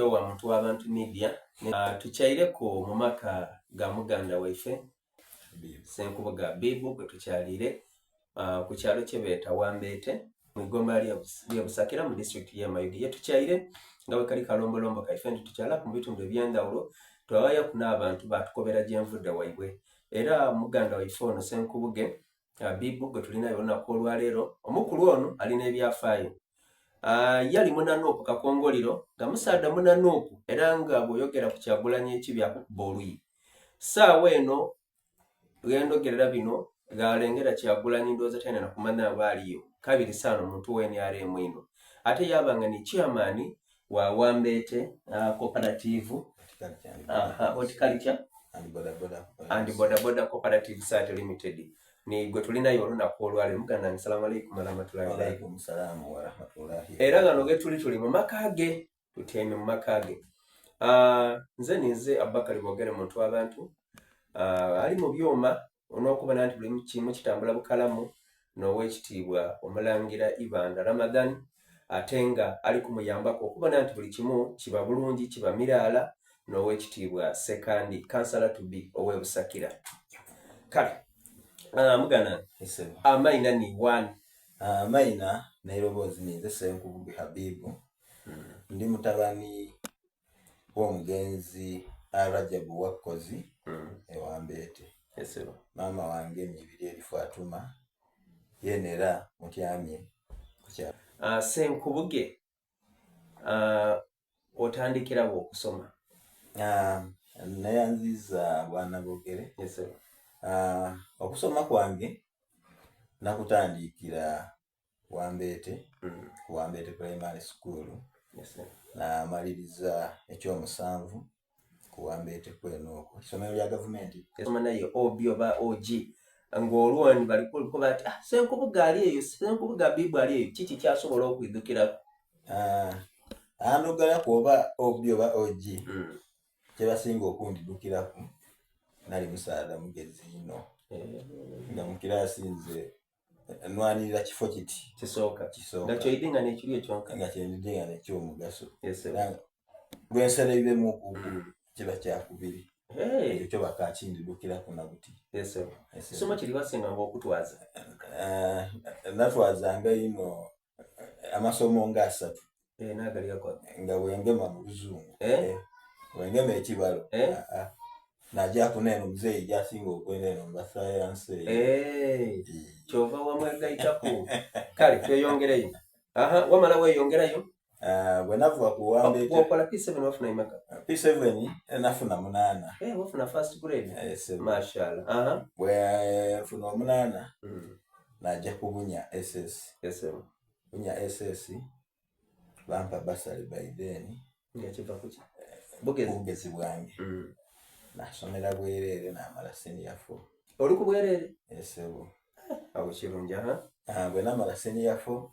Wa Muntu w'Abantu Media tukyaireku mu maka ga muganda waife Ssenkubuge Abibu gwe tukyaliire ku kyalo kye beeta Wambeete mu igombolola ly'e Busakira mu disitulikiti y'e Mayuge. Ye tukyaire nga bwe kali kalombolombo kaife nti tukyalaku mu bitundu eby'endhawulo twaghayaku n'abantu baatukobera gye nvudde waibwe. Era muganda waife ono Ssenkubuge Abibu gwe tulinayo olunaku olwaleero, omukulu ono alina ebyafaayo. Ah, yali munanuupu kakongoliro nga musaadha munanuupu era nga bw'oyogera ku Kyagulanyi ekibi akukuba oluyi. Saawa eno ghendhogerera bino ghalengera Kyagulanyi ndowooza talina na kumanya oba aliyo. Kabiri saano muntu wa nrm inho. Ate yaaba nga ni chairman wa Wambeete uh, Cooperative Horticulture and Bodaboda Cooperative Society Limited ni gwe tulinayo olunaku olwaleero. Muganda wange, salamu alaikum warahmatullahi. Era nga no getuli tuli mu maka ge, tutyaime mu maka ge. Uh, nze ninze Abubakari Bogere muntu w'abantu uh, ali mu byuma on'okubona nti buli kimu kitambula bukalamu n'owekitiibwa omulangira Ibanda Ramadhan ate nga ali kumuyambaku okubona nti buli kimu kiba bulungi kiba miraala n'owekitiibwa Sekandi kansala to be ow'e Busakira. Kale uh, muganda amaina ni wani? Amaina uh, n'eiroboozi ninze Ssenkubuge Habibu. Ndi mutabani w'omugenzi Rajabu Wakkozi e Wambeete. Maama wange ni Ibirye Fatuma yeena era mutyamye ku kyalo. Ssenkubuge, uh, otandikirawo okusoma? Neyanziza Bwana Bogere. Okusoma kwange nakutandiikira Wambeete, ku Wambeete Primary School. Namaliriza ekyomusanvu ku Wambeete kwene okwo, isomero lya gavumenti. Soma naye OB oba OG ng'olwoni bali kuba ati ah, Ssenkubuge ali eyo, Ssenkubuge Abibu ali eyo, kiki kyasobola okwidhukiraku? Uh, andogalaku oba OB oba OG kyebasinga okundidukiraku nali musaadha mugezi inho nga mu kiraasi nze nwanirira kifo kiti kisooka kisooka nga kyoidhi nga nekiri ekyonka nga kyendidhi nga nekyomugaso Yes, era lwensereiremu okugulu kiba kyakubiri Hey, ekyo kyo bakakindidukiraku na buti. Yes, sir. Yes, sir. Kisomo kiri wasinganga okutwaza? Natwazanga inho amasomo nga asatu Nagalirako nga bwengema mu luzungu Eh? Bwengema ekibalo Eh? ah, ah. Najaku neno muzeeyi gyasinga okwenda eno mu basayansi eyo. Eh, kyova wamwegaitaku. Kale tweyongereyo. Aha, wamala weyongerayo. Ah, bwe nava ku Wambeete Bwokola P7 wafuna imaka? P7 nafuna 8. Wafuna first grade. Seven. Mashallah. Aha. Bwe nfuna 8 naja ku Bunya SS. Yes, sir. Bunya SS bampa basale by then. Nga kiva kuki? Bugezi. Bugezi bwange. Nasomera bwereere namala senior 4. Oli ku bwereere? Esebo. Awo kirungi aha. Ah, bwe namala senior 4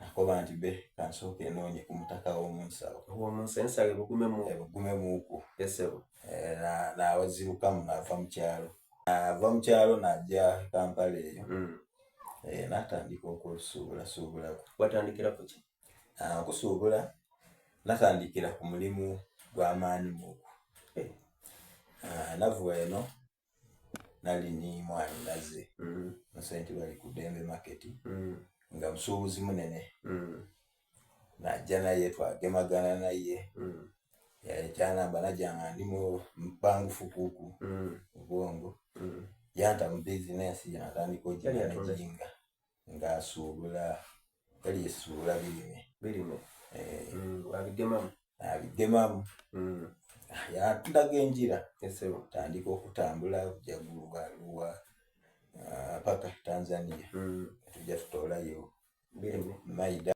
nakoba nti be kansooke enoonye ku mutaka w'omunsawo. Ow'omunsawo ensawo ebugumemu. Ebugumemuuku. Esebo. Eh, nawazirukamu nava mu kyalo. Nava mu kyalo najja Kampala eyo. Natandika okusuubulasuubulaku. Watandikira ku ki? Ah, okusuubula natandikira ku mulimu gw'amaani muku. Ah, navuba eno nali ni mwaninaze musenti bali ku Dembe Market nga musuubuzi munene. Najja naye twagemagana naye. Ekyanamba najja nga ndi mupangufu kuku obwongo. Yanta mu bizinensi yantandika ogimanaginga ng'asuubula yali yesuubula birime. Birime. Eh, Wabigemamu. Nabigemamu. Yandaga enjira. Esebo. Tandika okutambula kujja Guluwa paka Tanzania. Tujja tutoolayo Birime. Maida.